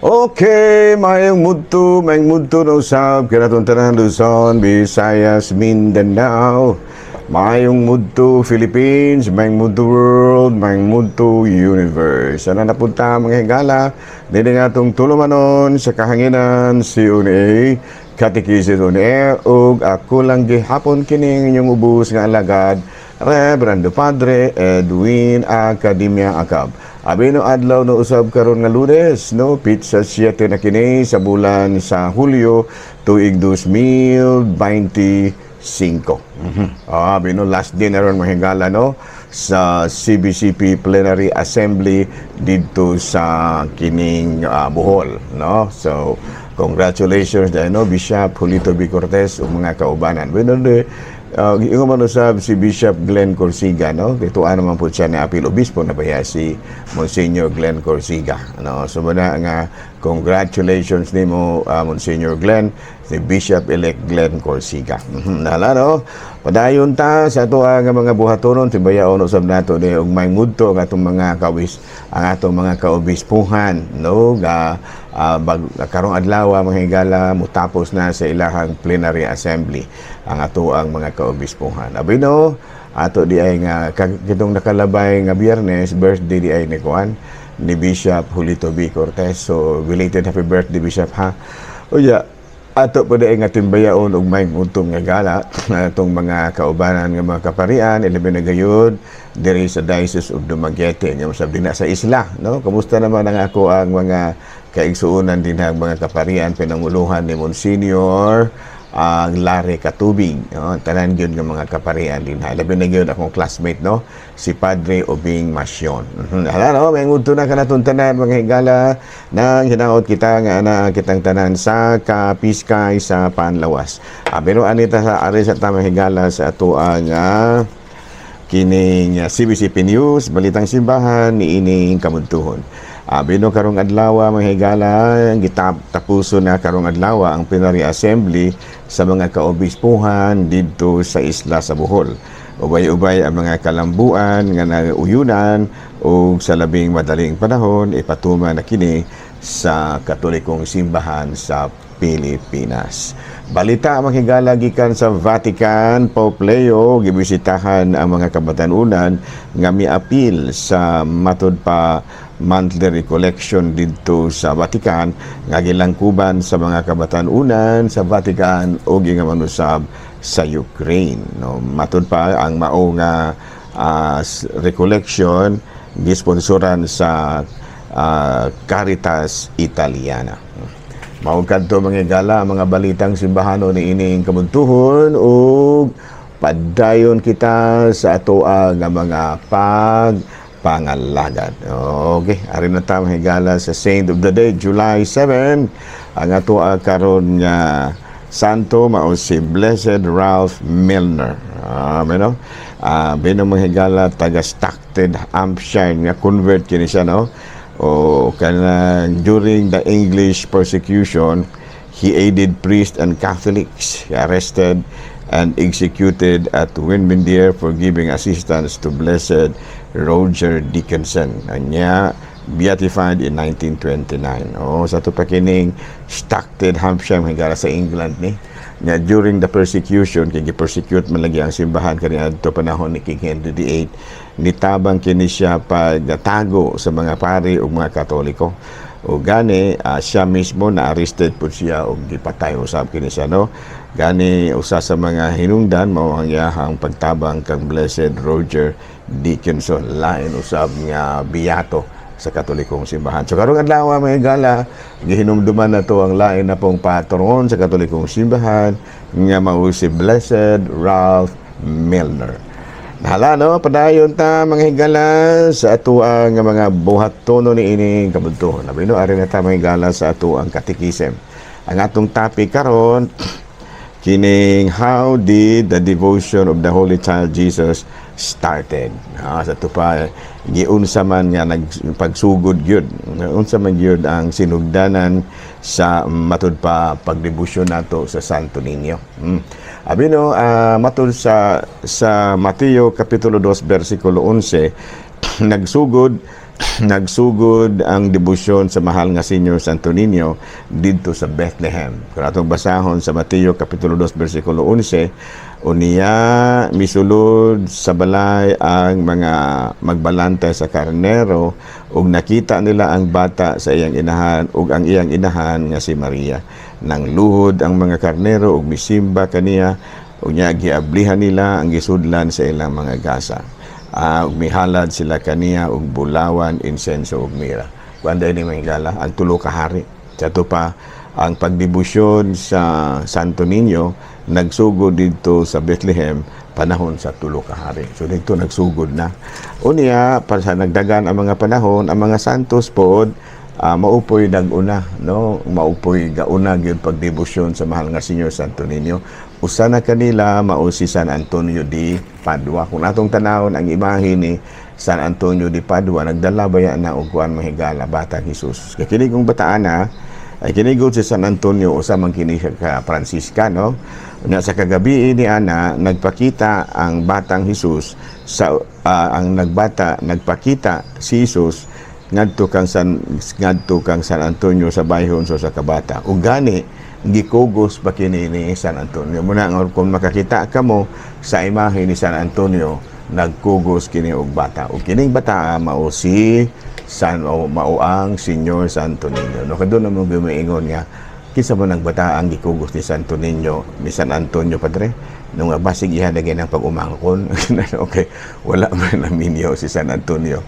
Okay, maayong mudto na usab kanatong tanan, Luzon, Visayas, Mindanao. Maayong mudto, Philippines, maayong mudto, world, maayong mudto, universe. Sana napunta, mga higala, dili nga atong tulumanon sa kahanginan, si UNA, Catechism on Air, ug ako lang gihapon kining inyong ubos nga alagad, Reverendo Padre Edwin Academia Acab. Abi no, adlaw no usab karon nga Lunes, no, petsa 7 na kini sa bulan sa Hulyo, tuig 2025. Ah, abi no, last day na ron, mga higala, no, sa CBCP Plenary Assembly didto sa kining Bohol, no. So congratulations dahil, no, Bishop Julito B. Cortez ug mga kaubanan. Bueno, de ingon man usab si Bishop Glenn Corsiga, no? Dito ano man po siya ni apil obispo na baya si Monsignor Glenn Corsiga, no? So muna nga congratulations nimo, Monsignor Glenn, si Bishop-elect Glenn Corsiga. Nala, no? Padayon ta sa ato nga mga buhatonon, timbayaon usab nato ni og may mudto ang atong mga kawis, ang atong mga kaobispuhan, no? Ga bag, karong adlaw, mga higala, mutapos na sa ilahang plenary assembly ang ato ang mga kaobispuhan. Abi no, ato di ay nga kitong nakalabay nga Biyernes, birthday di ay ni kuan ni Bishop Julito B. Cortez. So belated happy birthday, Bishop, ha. Uya, ato pa di ay nga timbayaon og may utong nga gala atong mga kaubanan nga mga kaparian, ilabi na gayud diri sa Diocese of Dumaguete nga masab dinha sa isla, no. Kumusta naman ang ako ang mga kaigsuonan din ang mga kaparian pinanguluhan ni Monsignor ang Larry Katubig, no? Tanan gyud nga mga kaparian din ha. Labi na gyud akong classmate, no, si Padre Obing Masyon. Hala, no, may ngunto na kanatong tanan, mga higala, nang hinaot kita nga ana kitang tanan sa kapiskay sa panlawas. Ah, pero anita sa ari sa tamang higala sa atoa nga kining CBCP News, Balitang Simbahan niining kamuntuhon. Abi no, karong adlaw, mga higala, gitapuso na karong adlaw ang plenary assembly sa mga kaobispuhan didto sa isla sa Bohol. Ubay-ubay ang mga kalambuan nga nauyunan ug sa labing madaling panahon ipatuman na kini sa Katolikong Simbahan sa Pilipinas. Balita, mga higala, gikan sa Vatican, Pope Leo gibisitahan ang mga kabatanunan nga miapil sa matud pa monthly recollection didto sa Vatican nga gilangkuban sa mga kabatanunan sa Vatican o nga manusab sa Ukraine. No, matud pa ang mao nga recollection gisponsoran sa Caritas Italiana. Mao kadto, mga higala, mga balitang simbahano ni ining kamuntuhon ug padayon kita sa atoa nga mga pag pangalagad. Okay, ari na ta, mga higala, sa Saint of the Day, July 7. Ang atoa karon nga santo mao si Blessed Ralph Milner. Ah, no? Ah, bino, mga higala, taga Stockton, Hampshire nga convert kini siya, no? O kanang during the English persecution, he aided priests and Catholics. He arrested and executed at Windermere for giving assistance to Blessed Roger Dickinson. Anya, beatified in 1929. Oh, sa ato pa kining Stockton, Hampshire, higala, sa England ni. Nya during the persecution, kay gi-persecute man lagi ang simbahan kaniadto panahon ni King Henry VIII, nitabang kini siya pagtago sa mga pari ug mga Katoliko. O gani siya mismo na arrested po siya og gipatay usab kini siya, no. Gani usa sa mga hinungdan mao ang iyahang pagtabang kang Blessed Roger Dickinson, lain usab nga biyato sa Katolikong Simbahan. So karong adlaw, mga higala, gihinumduman na to ang lain na pong patron sa Katolikong Simbahan nga mao si Blessed Ralph Milner. Nahala, no, padayon ta, mga higala, sa atoang nga mga buhatono ni ining kabuntuhon. Abi no, ari na ta, mga higala, sa atoang katikisem. Ang atong topic karon kining "How did the devotion of the Holy Child Jesus started?" Ah, sa ato pa giunsa man nga nagpagsugod gyud. Unsa man gyud ang sinugdanan sa matud pa pagdebosyon nato sa Santo Niño? Abi no, matud sa Mateo kapitulo 2 bersikulo 11, nagsugod Nagsugod ang debosyon sa mahal nga Senyor Santo Niño didto sa Bethlehem. Kung atong basahon sa Mateo Kapitulo 2 versikulo 11, unya misulod sa balay ang mga magbalantay sa karnero ug nakita nila ang bata sa iyang inahan ug ang iyang inahan nga si Maria. Nang luhod ang mga karnero ug misimba kaniya, unya giablihan nila ang gisudlan sa ilang mga gasa. Ug mihalad sila kaniya og bulawan, insenso ug mira. Kuan ni mga higala, ang tulo ka hari. Sa ato pa, ang pagdebosyon sa Santo Niño nagsugod didto sa Bethlehem panahon sa tulo ka hari. So dito nagsugod na. Unya para sa nagdagan ang mga panahon, ang mga santos pod maupoy nag-una, no? Maupoy gauna gyud pagdebosyon sa mahal nga Senyor Santo Niño. Usa na kanila mao si San Antonio de Padua. Kung atong tanawon ang imahe ni San Antonio de Padua, nagdala baya na og kuan, mahigala, batang Jesus. Kay kini kong bataan na ay kini gud si San Antonio, usa man kini siya ka Franciscano. Unya sa kagabi ni ana nagpakita ang batang Jesus sa ang nagbata nagpakita si Jesus ngadto kang San Antonio sa bayhon sa kabata. Ug gani gikugos pa kini ni San Antonio. Muna nga kung makakita kamo sa imahe ni San Antonio, nagkugos kini og bata. Ug kining bata mao si San o mao ang Senyor Santo Niño. No, kadto na mo gumiingon nga kinsa mo nang bata ang gikugos ni Santo Niño, ni San Antonio, padre? Nung nga basig iha na ang pag-umangkon. Okay, wala man naminyo si San Antonio.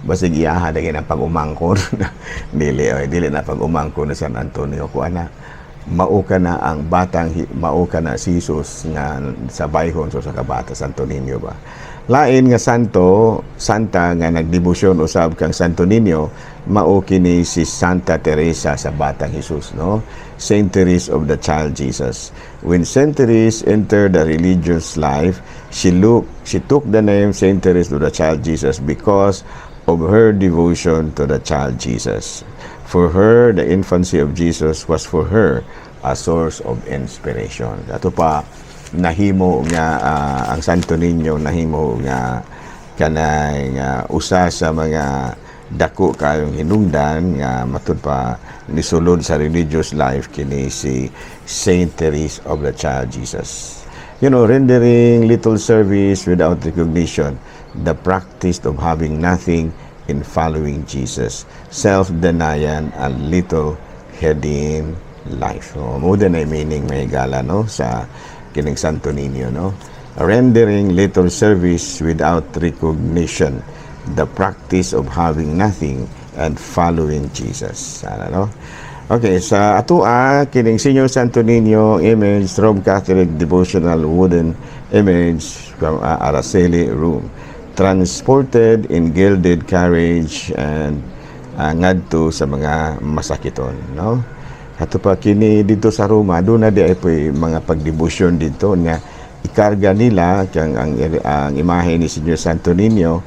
Basig iyaha na ang pag-umangkon. Dili oy, dili na pag-umangkon ni San Antonio ko ana. Mao ka na ang batang mao ka na si Jesus nga sa bayhon so sa kabata, Santo Niño ba. Lain nga santo, santa nga nagdebosyon usab kang Santo Niño, mao kini si Santa Teresa sa Batang Jesus, no? Saint Therese of the Child Jesus. When Saint Therese entered the religious life, she took the name Saint Therese of the Child Jesus because of her devotion to the Child Jesus. For her, the infancy of Jesus was for her a source of inspiration. Ato pa nahimo nga ang Santo Niño nahimo nga kanang usa sa mga dako kayong hinungdan nga matud pa nisulod sa religious life kini si Saint Therese of the Child Jesus. Rendering little service without recognition, the practice of having nothing in following Jesus, self-denial and little heading life. So, mo din ay meaning, may gala, no, sa kining Santo Niño, no? Rendering little service without recognition, the practice of having nothing and following Jesus. Ano, no? Okay, sa atua kining Senyor Santo Niño image, Rome Catholic devotional wooden image from Araceli, Rome, transported in gilded carriage and ngadto sa mga masakiton, no? Ato pa kini dito sa Roma, doon na di ay po'y mga pagdebosyon dito nga ikarga nila kang ang imahe ni Senyor Santo Niño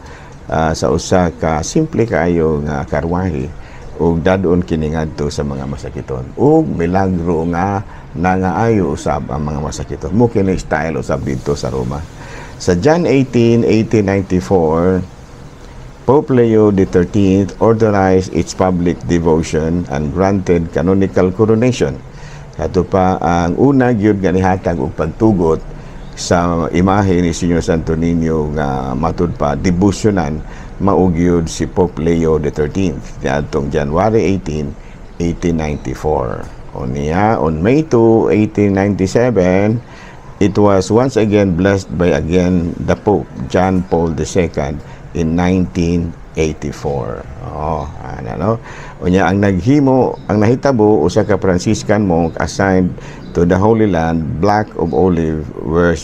sa usa ka simple kaayo nga karwahe ug dadon kini ngadto sa mga masakiton ug milagro nga nangaayo usab ang mga masakiton. Mo kini style usab dito sa Roma. Sa Jan 18, 1894, Pope Leo XIII authorized its public devotion and granted canonical coronation. Ato pa ang una gyud nga nihatag og pagtugot sa imahe ni Senyor Santo Niño nga matud pa debosyonan mao gyud si Pope Leo XIII niadtong January 18, 1894. Unya, on May 2, 1897, it was once again blessed by again the Pope, John Paul II, in 1984. Oh, ano, no? Unya ang naghimo, ang nahitabo, usa ka Franciscan monk assigned to the Holy Land, block of olive where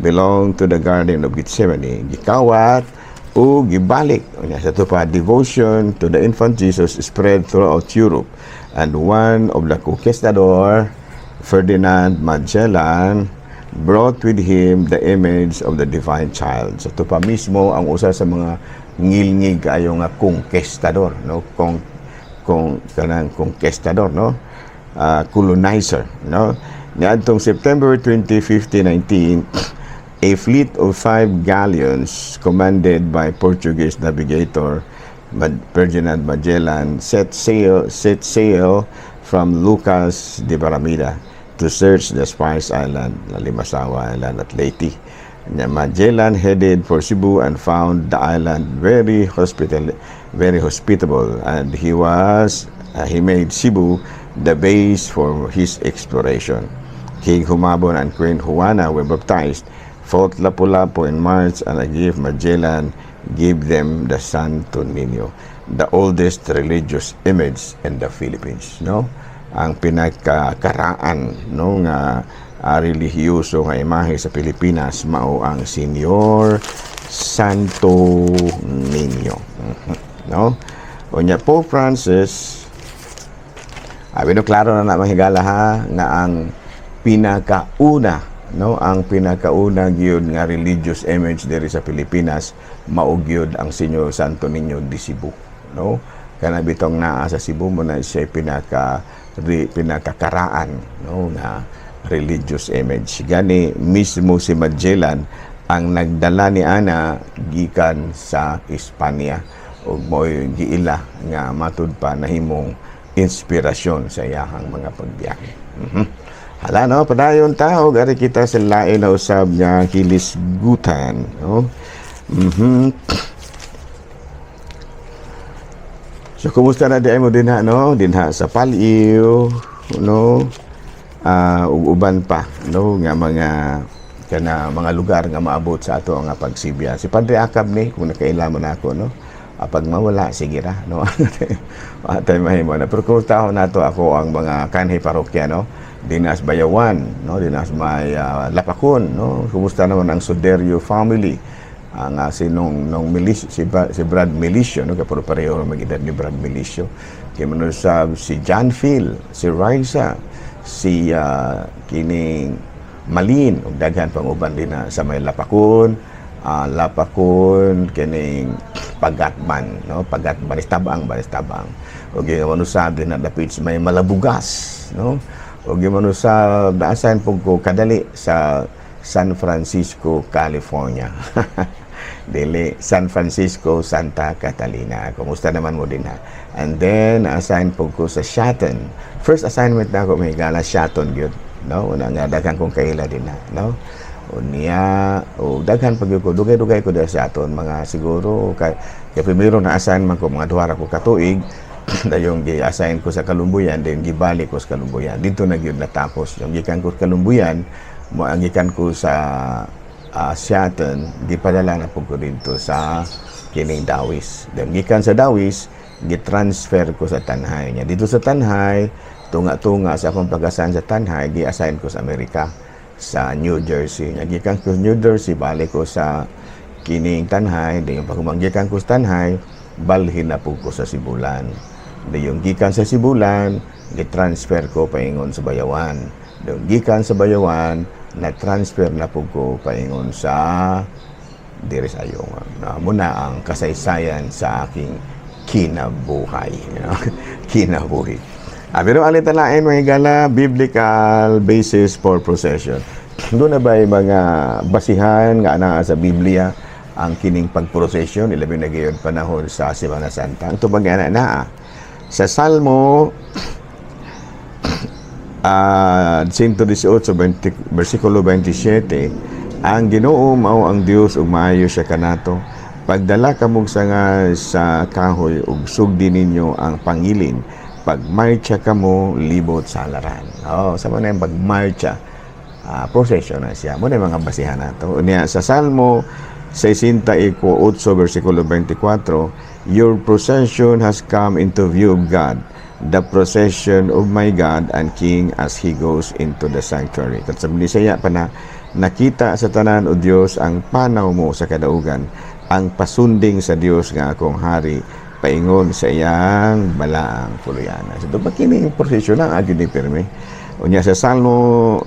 belong to the Garden of Gethsemane. Gikawat o gibalik. Unya sa ato pa devotion to the infant Jesus spread throughout Europe and one of the conquistador, Ferdinand Magellan, brought with him the image of the divine child. So ito pa mismo ang usa sa mga ngilngig kaayo nga conquistador, no? Kung kanang conquistador, no? Colonizer, no? Niadtong September 20, 1519, a fleet of five galleons commanded by Portuguese navigator Ferdinand Magellan set sail from Lucas de Barrameda to search the Spice Island, Limasawa Island at Leyte. Magellan headed for Cebu and found the island very hospitable, and he made Cebu the base for his exploration. King Humabon and Queen Juana were baptized, fought Lapu-Lapu in March, and a gift Magellan gave them, the Santo Niño, the oldest religious image in the Philippines, no? Ang pinakakaraan, no, nga relihiyoso nga imahe sa Pilipinas mao ang Señor Santo Niño. No? Unya, Pope Francis. Abi no, klaro na na, mga higala, ha, nga ang pinakauna, no, ang pinakauna gyud nga religious image diri sa Pilipinas mao gyud ang Señor Santo Niño de Cebu, no? Kana bitong naa sa Cebu mo na siya pinakakaraan, no, nga religious image. Gani mismo si Magellan ang nagdala ni ana gikan sa Espanya ug mo'y giila nga matud pa nahimong inspirasyon sa iyahang mga pagbiyahe. Hala, no, padayon ta og ari kita sa lain na usab nga hilisgutan, no? So kumusta na diay mo dinha, no? Dinha sa Paliw, no? Ug uban pa, no, nga mga kana mga lugar nga maabot sa ato nga pagsibya. Si Padre Akab ni kung nakaila mo na ako, no? Pag mawala, sige ra, no? Atay mahimo na. Pero kung tao nato ako ang mga kanhi parokya, no? Dinas Bayawan, no? Dinas may Lapakon, no? Kumusta naman ang Suderio family? Ang si nung nung Milis, si Brad Milicio, no? Kay pareho mag edad ni Brad Milicio. Kay manusab si John Phil, si Raisa, si kining Malin ug daghan pang uban din na sa may Lapakon, Lapakon, kining Pagatban, no? Pagatban, Tabang, Tabang. Ug yung manusab din na dapit sa may Malabugas, no? Ug yung manusab naasan pug ko kadali sa San Francisco, California. Dili, San Francisco, Santa Catalina. Kumusta naman mo din ha? And then, na-assign po ko sa Shaton. First assignment na ako, may gala Shaton gyud. No? Una nga, daghan kong kaila din ha. No? Unya, o daghan pag ko, dugay-dugay ko diri sa aton, mga siguro, kay primero na-assign man ko, mga 2 ra ko katuig, dayong gi-assign ko sa Kalumbuyan, then gibalik ko sa Kalumbuyan. Dito na gyud natapos. Yung gikan ko sa Kalumbuyan, mo ang gikan ko sa Seattle, gipadala na pud ko dito sa kining Dawis. Then gikan sa Dawis, gitransfer ko sa Tanjay. Nya dito sa Tanjay, tunga-tunga sa akong pag-assign sa Tanjay, gi-assign ko sa Amerika, sa New Jersey. Nya gikan ko sa New Jersey, balik ko sa kining Tanjay, then pag gikan ko sa Tanjay, balhin na pud ko sa Sibulan. Dayon gikan sa Sibulan, gitransfer ko paingon sa Bayawan. Dayon gikan sa Bayawan, na-transfer na pud ko paingon sa diri sa Ayungon. Na muna ang kasaysayan sa aking kinabuhay. You know? Kinabuhi. Pero alin talain, mga higala, biblical basis for procession. Doon na ba yung mga basihan nga anaa sa Biblia ang kining pagprosesyon, ilabi na gayon panahon sa Semana Santa? Ang tubag nga naa sa Salmo 118, 20, versikulo 27, "Ang Ginoo mao ang Dios ug maayo siya kanato. Pagdala kamog sanga sa kahoy ug sugdi ninyo ang pangilin, pagmarcha kamo libot sa halaran." Oh, sa mga yung pagmarcha, procession na siya. Mo na yung mga basihan nato. Unya sa Salmo 68 versikulo 24, "Your procession has come into view of God, the procession of my God and King as He goes into the sanctuary." Kat sa Bisaya pa na, "Nakita sa tanan, o Dios, ang panaw mo sa kadaugan, ang pasunding sa Dios nga akong hari paingon sa iyang balaang puluyanan." So, ba kini yung prosesyon lang agad ni pirmi. Unya sa Salmo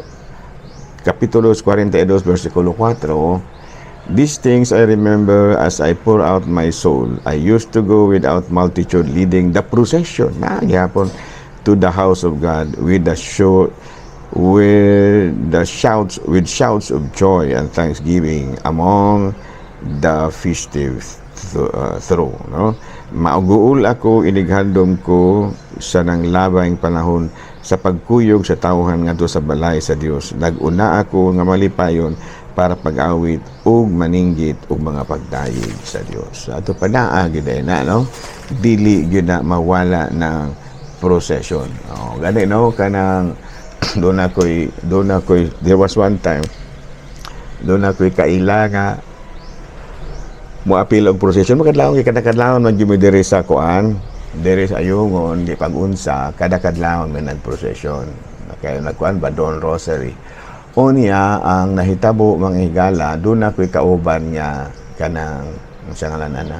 Kapitulo 42 versikulo 4, "These things I remember as I pour out my soul. I used to go without multitude leading the procession." Na gyapon to the house of God with shouts of joy and thanksgiving among the festive through, no? Mauguol ako inighandom ko sa nang labayng panahon sa pagkuyog sa tawhan ngadto sa balay sa Dios. Naguna ako nga malipayon para pag-awit ug maninggit og mga pagdayeg sa Dios. Ato pa naa gyud na, no? Dili gyud na mawala ng procession. Oh, gani, no, kanang doon ako'y there was one time doon ako'y kaila nga moapil og procession. Makadlawon kay kada kadlawon man gyud mi diri sa kuan, diri sa Ayungon, di pag-unsa kada kadlawon may nagprocession kay nagkuan ba, Dawn Rosary. Unya ang nahitabo, mga higala, doon ako'y kauban nga kanang sa ngalan ana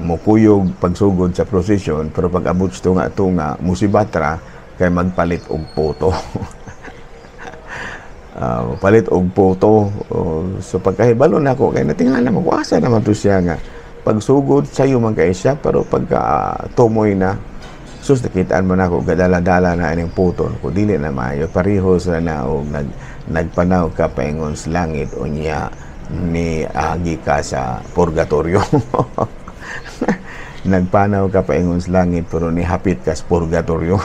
mukuyog pagsugod sa procession, pero pag abot sa tunga-tunga musibatra kay magpalit og photo. Palit og photo. Oh, so pagkahibalo nako kay natingala mo ko asa naman to siya nga pagsugod sayo man kay siya, pero pagka tumoy na, sus, nakitaan mo na ako gadala-dala na ining photo ko. Dili na maayo, pareho sa na og nagpanaw ka paingon sa langit, unya ni agi ka sa purgatorio. Nagpanaw ka paingon sa langit pero ni hapit ka sa purgatorio.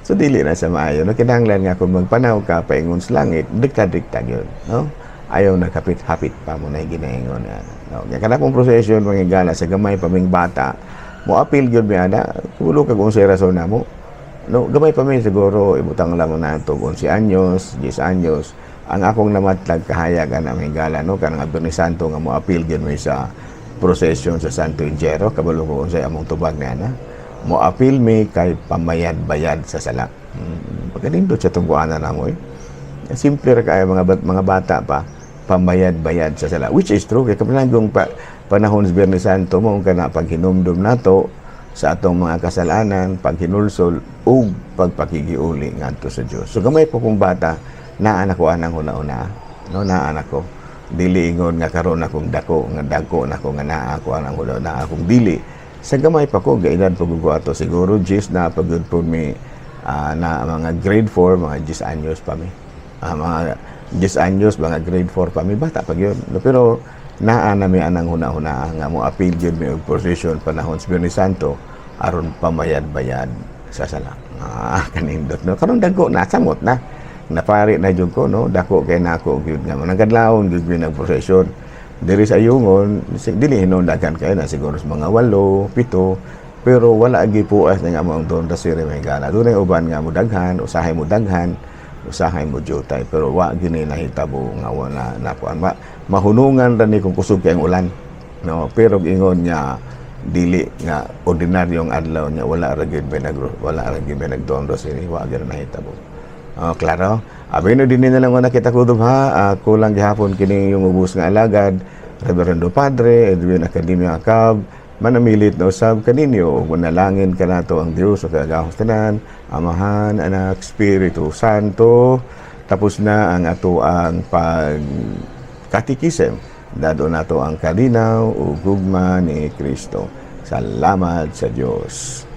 So dili na sa maayo, no? Kinahanglan nga kung magpanaw ka paingon sa langit, dikta-dikta gyud, no? Ayaw na kapit-hapit pa mo na ginaingon na, no? Kaya kana pong procession, mga higala, sa gamay pa ming bata mo apil gyud mi ana. Tulo kag unsay rason namo, no? Gamay pa mi, siguro ibutang lang mo nato 11 anyos, 10 anyos ang akong namatlag kahayag ana, mga higala, no? Kanang Biyernes Santo nga mo apil gyud mi sa procession sa Santo Entierro. Kabalo ko unsay among tubag ni ana. Mo apil mi kay pamayad-bayad sa sala. Pagkanindot sa tungkuanan namo eh. Simple ra kaayo, mga bata pa, pamayad-bayad sa sala. Which is true kay kapanagong pa, panahon sa Biyernes Santo mo kana paghinumdum nato sa atong mga kasalanan, paghinulsol ug pagpakigiuli ngadto sa Dios. So gamay po kong bata, naa na ko anang huna-huna. No, naa na ko. Dili ingon nga karon akong dako, nga dagko na ko nga naa ko anang huna-huna akong dili. Sa gamay pa ko, gaedad pa ko ato, siguro 10 na pagud po mi, na mga grade 4, mga 10 anyos pa mi. Mga 10 anyos, mga grade 4 pa mi, bata pa gyud. No, pero naa na mi anang huna-huna nga mo apil gyud mi og procession panahon sa Biyernes Santo aron pamayad-bayad sa sala. Kanindot, no. Karon dagko na, samot na. Napari na jud ko, no. Dako kay nako gyud nga nagkadlawon gyud mi nagprocession. Diri sa Ayungon, dili hinon daghan kayo na, siguro sa mga 8, 7, pero wala gyud puas na nga mo ang Dawn Rosary, may gala. Dunay uban nga mo daghan, usahay mo daghan, usahay mo jutay, pero wa gini nahitabo nga wala na kuan. Mahunungan ra ni kung kusog kay ang ulan. No, pero ingon niya dili nga ordinaryong adlaw niya, wala ra gyud may nag Dawn Rosary, wa gyud nahitabo. Oh, klaro. Abi no dinhi na lang una kita kutob ha. Kulang gihapon kini yung ubos nga alagad. Reverendo Padre Edwin Academia Acab, manamilit na usab kaninyo ug manalangin kanato ang Dios sa kagahos tanan, Amahan, Anak, Espiritu Santo. Tapos na ang ato ang pag katikisem. Dado nato ang kalinaw ug gugma ni Kristo. Salamat sa Dios.